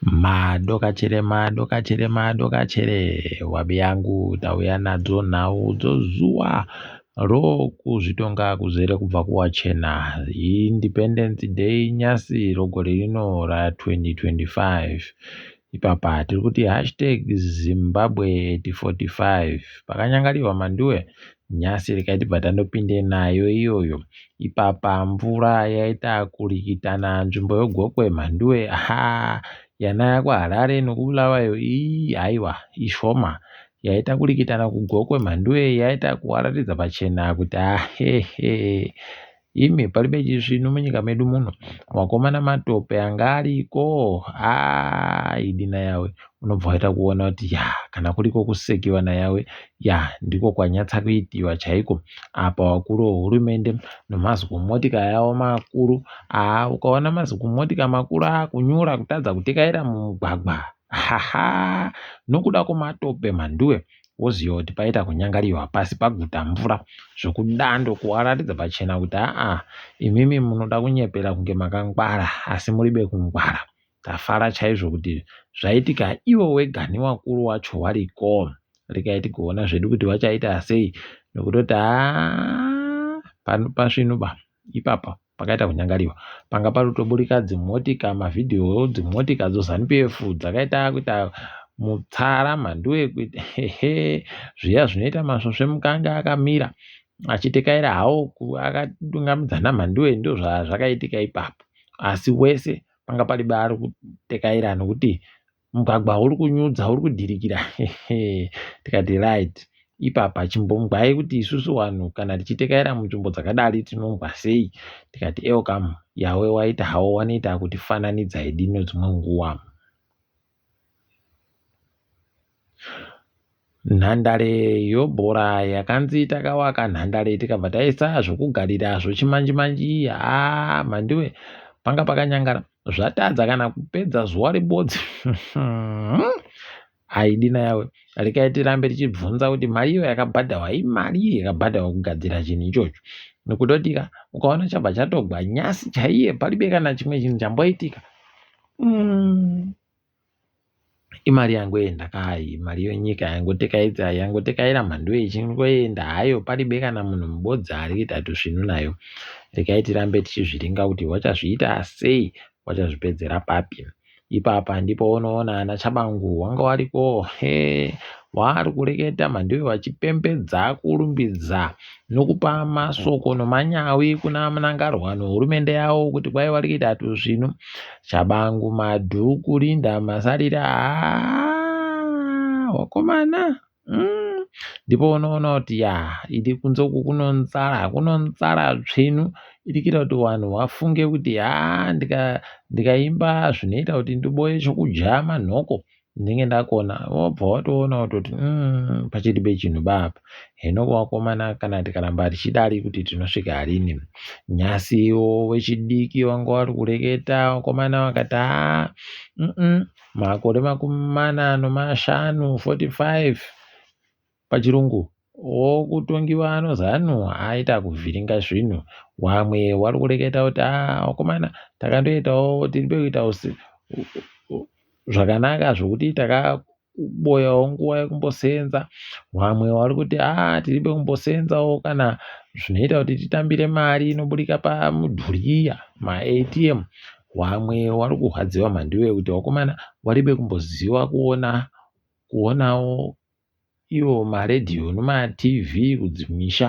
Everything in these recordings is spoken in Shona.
Madokachere madokachere madokachere wabi yangu tauya nadzo nhau dzozuwa rokuzvitonga kuzere kubva kuwachena Independence Day nyasi rogore rino ra 2025 ipapa tiri kuti hashtag Zimbabwe 845 pakanyangariwa manduwe Nhasi regai tibva tandopinde nayo iyoyo. Ipapa mvura yaita kurikitana nzvimbo yoGokwe Mhanduwe haa yanaya kuHarare nokuBulawayo ii haiwa ishoma. Yaita kurikitana kuGokwe Mhanduwe yaita kuwaratidza pachena kuti ahehe Imi paribe chisvinu munyika medu muno wakomana matope anga ariko haa idi nayawe unobva waita kuona kuti ya kana kuriko kusekiwa nayawe ya ndiko kwanyatsa kuitiwa chaiko apa wakuru wehurumende nomazikumotika yawo makuru haa ukaona mazikumotika makuru akunyura kutadza kutekaira mumugwagwa haha nokuda kwematope mhanduwe woziva kuti paita kunyangariwa pasi paguta mvura zvekudando kuwaratidza pachena kuti aa imimi munoda kunyepera kunge makangwara asi muribe kungwara tafara chaizvo kuti zvaitika ivo wega newakuru wacho wariko regai tigoona zvedu kuti vachaita sei nokutoti haa pasvinu ba ipapa pakaita kunyangariwa panga parikutoburika dzimotika mavhidhiyo dzimotika dzoZanu PF dzakaita kuita mutsara mhanduwe kuita hehe zviya zvinoita masvosve mukange akamira achitekaira hawo akadungamidzana mhanduwe ndozvazvakaitika ipapo asi wese panga pari baari kutekaira nokuti mugwagwa uri kunyudza uri kudhirikira tikati right ipapa chimbongwai kuti isusu vanhu kana tichitekaira munzvimbo dzakadari tinongwa sei tikati elcam yawe waita hawo wanoita kutifananidza idi nedzimwe nguva Nhandare yobhora yakanzi takawaka nhandare tikabva taisa zvokugarira zvochimanji manji haa mhanduwe panga pakanyangara zvatadza kana kupedza zuva ribodzi aidi nayawe rekai tirambe tichibvunza kuti mari iyo yakabhadharwa imari yakabhadharwa kugadzira chinhu ichocho nekutotika ukaona chabva chatogwa nyasi chaiye paribe kana chimwe chinhu chamboitika mm. Imari yangoenda kai mari yenyika yangotekaidza yangotekaira mhanduwe ichingoenda hayo paribe kana munhu mubodzi ari kuita tusvinu nayo regai tirambe tichizviringa kuti wachazviita sei wachazvipedzera papi ipapa ndipo unoona ana chabangu wanga wariko he waari kureketa mhanduwe vachipembedza kurumbidza nokupa masoko nomanyawi kuna Mnangarwa nohurumende yavo kuti kwai vari kuita tusvinu Chabangu Madhuku Linda Masarira haa wakomana mm. Ndipo unoona kuti ya idi kunze uku kunonzara kunonzara tsvinu iri kuita kuti vanhu vafunge kuti haa ndikaimba zvinoita kuti ndiboye chokudya manhoko ndinenge ndakona wobva watoona wototi mm, pachiri pechinhu baba hino kuvakomana kana tikaramba tichidari kuti tinosvika rini nyasiwo wechidiki wanga wari kureketa vakomana vakati haa mm -mm, makore 45 45 pachirungu wokutongiwa anozanu aita kuvhiringa zvinhu wamwe wari kureketa kuti a wakomana takandoitawo tiri pekuita zvakanaka zvokuti takaboyawo nguva yekumbosenza wamwe wari kuti a tiri pekumbosenzawo kana zvinoita kuti titambire mari inoburika pamudhuri iya maATM wamwe wari kurwadziwa mhanduwe kuti wakomana waribe kumboziva kuona kuonawo iwo maredhiyo nemaTV kudzimisha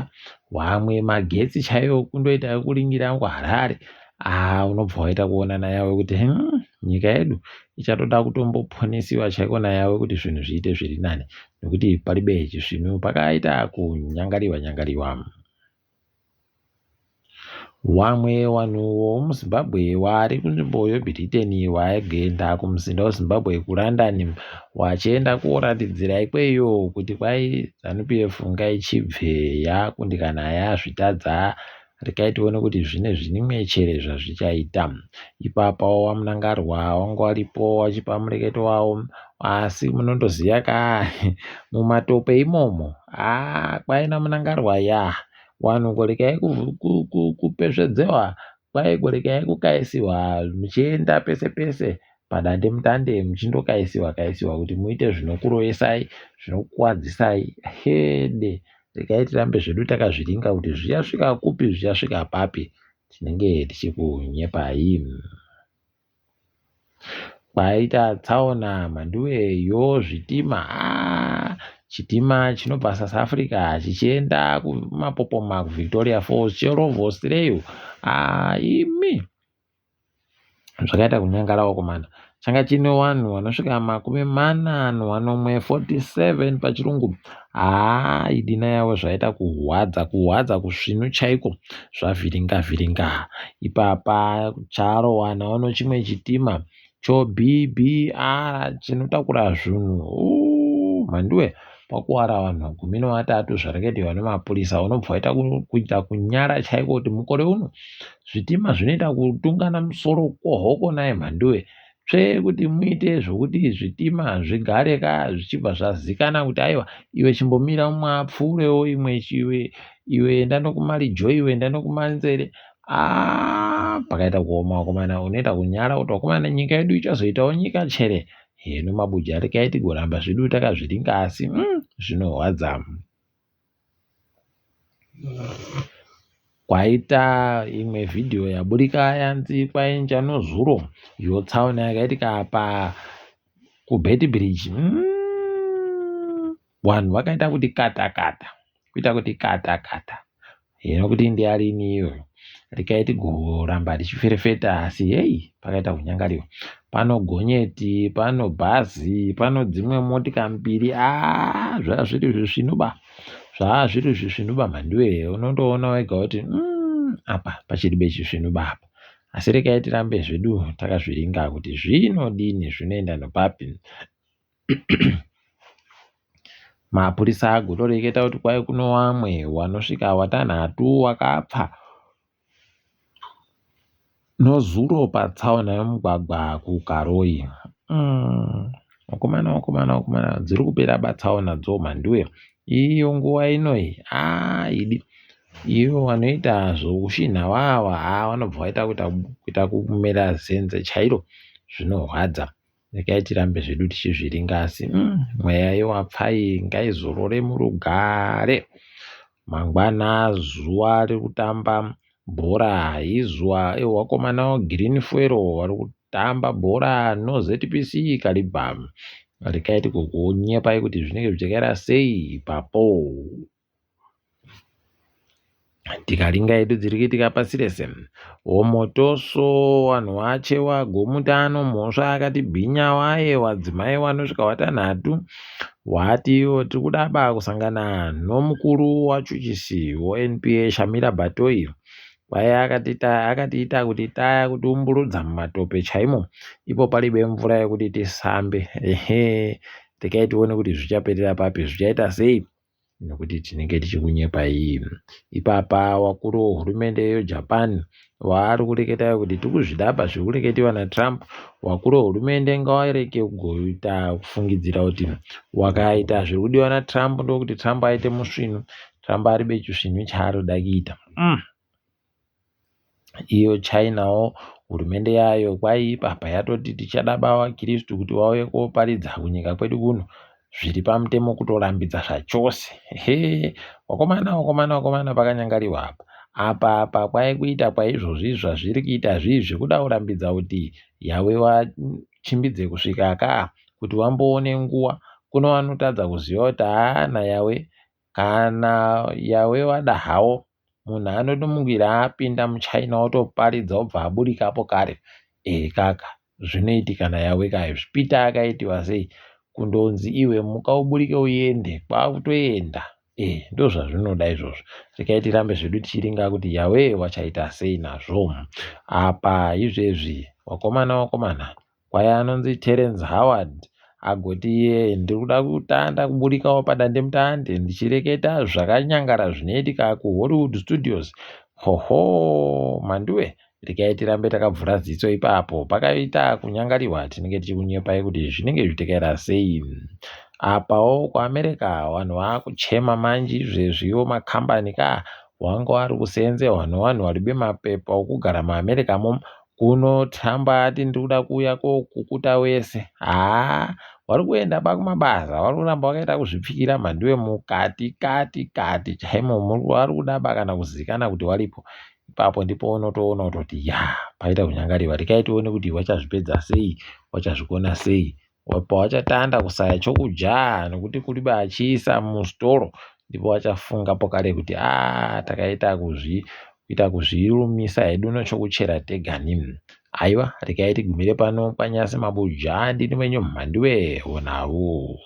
wamwe magetsi chaiwo kundoita ekuringira kuHarare haa unobva waita kuona nayawe kuti hmm, nyika yedu ichatoda kutomboponesiwa chaiko nayawe kuti zvinhu zviite zviri nani nekuti paribe chisvinu pakaita kunyangariwa nyangariwa. Wamwe wanhu womuZimbabwe wari kunzvimbo yeBritain waigenda kumuzinda weZimbabwe kuLondon wachienda koratidzira ikweyo kuti kwai Zanu PF ngaichibve yakundikana yazvitadza regai tione kuti zvine zvimwe chere zvazvichaita. Ipapawo waMnangarwa wanga waripo wachipa mureketo wawo asi munondoziva ka mumatope imomo haa kwaina Mnangarwa ya Wanhu korekai kupesvedzewa kwai korekai kukaisiwa muchienda pese pese. Padandemutande muchindokaisiwa kaisiwa kuti muite zvinokuroyesai, zvinokukwadzisai. Hede, regai tirambe zvedu takazviringa kuti zvichasvika kupi, zvichasvika papi. Tinenge tichikunyepai. Kwaita tsaona mhanduwe yozvitima. Haa, chitima chinobva South Africa chichienda kuMapopoma kuVictoria Falls cheRovos Rail. Haa, imi zvakaita kunyangara wakomana. Changa chine vanhu vanosvika 47 47 pachirungu. Haa, idina yavo zvaita kuhwadza, kuhwadza kusvinu chaiko, zvavhiringa vhiringa. Ipapa charowanawo nochimwe chitima choBBR chinotakura zvinhu. Mhanduwe pakuwara vanhu 13 zvareketiwa nemapurisa. Unobva waita kuita kunyara chaiko kuti mukore uno zvitima zvinoita kutungana musoro kohoko naye mhanduwe. Tsvee kuti muite zvokuti zvitima zvigare ka zvichibva zvazikana kuti aiwa iwe chimbomira umwe apfuurewo imwe chiwe iwe enda nokumarijo iwe enda nokumanzere. Aa, pakaita kuoma wakomana, unoita kunyara kuti wakomana nyika yedu ichazoitawo nyika chere. Heno mabuja rekai tigoramba zvedu takazviringa asi zvinorwadza. Kwaita imwe vhidhiyo yaburika yanzi kwainja nozuro yotsaona yakaitika pa kuBeitbridge. Vanhu vakaita kuti kata kata, kuita kuti kata kata. Hino kuti ndiyarini iyoyo, regai tigoramba tichiferefeta asi hei pakaita kunyangariwa. Pano gonyeti, pano bhazi, pano dzimwe motika mbiri. Aa, zvaa zviri zvisvinuba, zvaa zviri zvisvinuba mhanduwe. Unondoona wega kuti apa pachiri bechisvinuba apa. Asi regai tirambe zvedu takazviringa kuti zvinodini, zvinoenda nopapi. Mapurisa agotoreketa kuti kwai kuno wamwe wanosvika watanhatu wakapfa nozuro patsaona yomugwagwa kuKaroi. Vakomana, vakomana, vakomana, dziri kupera batsaona dzo mhanduwe. Iyo nguva inoyi, haa idi. Ivo vanoita zvokushinha wawa, haa vanobva vaita kuita kumera zenze chairo zvinorwadza. Regai tirambe zvedu tichizviringa asi mweya yewapfai ngaizorore murugare. Mangwana zuva rekutamba bhora izuva ewakomana weGreen Fuel vari kutamba bhora noZPC Kariba. Regai tigokunyepai kuti zvinenge zvichakaira sei ipapo. Tikaringa yedu dziri kuitika pasi rese. Omotoso wanhu wache wagomutano mhosva akati bhinya waye wadzimai wanosvika watanhatu wati iwo tiri kudaba kusangana nomukuru wachuchisi woNPA Shamira Batoyi kwaye akatiita kuti taya kutiumburudza mumatope chaimo ipo paribe mvura yekuti tisambe. Ehe, regai tione kuti zvichaperera papi, zvichaita sei nokuti tinenge tichikunyepai. Ipapa wakuru wehurumende yeJapan waari kureketayo kuti tiri kuzvidaba zviri kureketiwa naTrump. Wakuru wehurumende ngawareke kugoita kufungidzira kuti wakaita zviri kudiwa naTrump ndokuti Trump aite musvinu. Trump aribe chisvinu chaari kuda kuita. Iyo Chinawo hurumende yayo kwaiipapa yatoti tichada bavakristu kuti vauye koparidza kunyika kwedu kuno zviri pamutemo kutorambidza zvachose. He, vakomana, vakomana, vakomana, pakanyangariwa apa. Apa apa kwaikuita kwaizvozvi zvazviri kuita zvii zvekuda kurambidza kuti Yawe wachimbidze kusvika ka kuti wamboone nguwa kuno vanotadza kuziva kuti haa naYawe Kana Yawe wada hawo, munhu anotomukira apinda muChina otoparidza obva aburikapo kare. Ehekaka, zvinoitika naYawe ka izvi. Peter akaitiwa sei? Kundonzi iwe muka uburike uende, kwakutoenda. Eh, ndozvazvinoda izvozvo. Regai tirambe zvedu tichiringa kuti Yawe wachaita sei nazvo. Apa izvezvi, wakomana wakomana, Kwai anonzi Terence Howard agoti iye ndiri kuda kutanda kuburikawo padandemutande ndichireketa zvakanyangara zvinoitika kuHollywood Studios. Hoho Manduwe, regai tirambe takavhura ziso ipapo. Pakaita kunyangariwa tinenge tichikunyepai kuti zvinenge zvichitekaira sei. Apawo kuAmerica vanhu vakuchema manji izvezviwo makambani ka wanga wari kuseenzewa nevanhu varibe mapepa okugara muAmerica mo. Kuno Trump ati ndiri kuda kuuya kokukuta wese. Haa, vari kuenda bakumabasa, vari kuramba vakaita kuzvipfikira mhanduwe mukati kati kati chaimo. Vari kuda ba kana kuzikana kuti waripo ipapo. Ndipo unotoona kutoti ya paita kunyangariwa. Rekai tione kuti wachazvipedza sei, wachazvikona sei, pawachatanda kusaya chokudya nokuti kuriba achiisa mustoro, ndipo wachafunga pokare kuti a takaita kuzvi kuita kuzvirumisa hedu nochokuchera tega nini. Aiwa, rekai tigumire pano panyasi mabuja. Ndini wenyu mhanduwe onavo.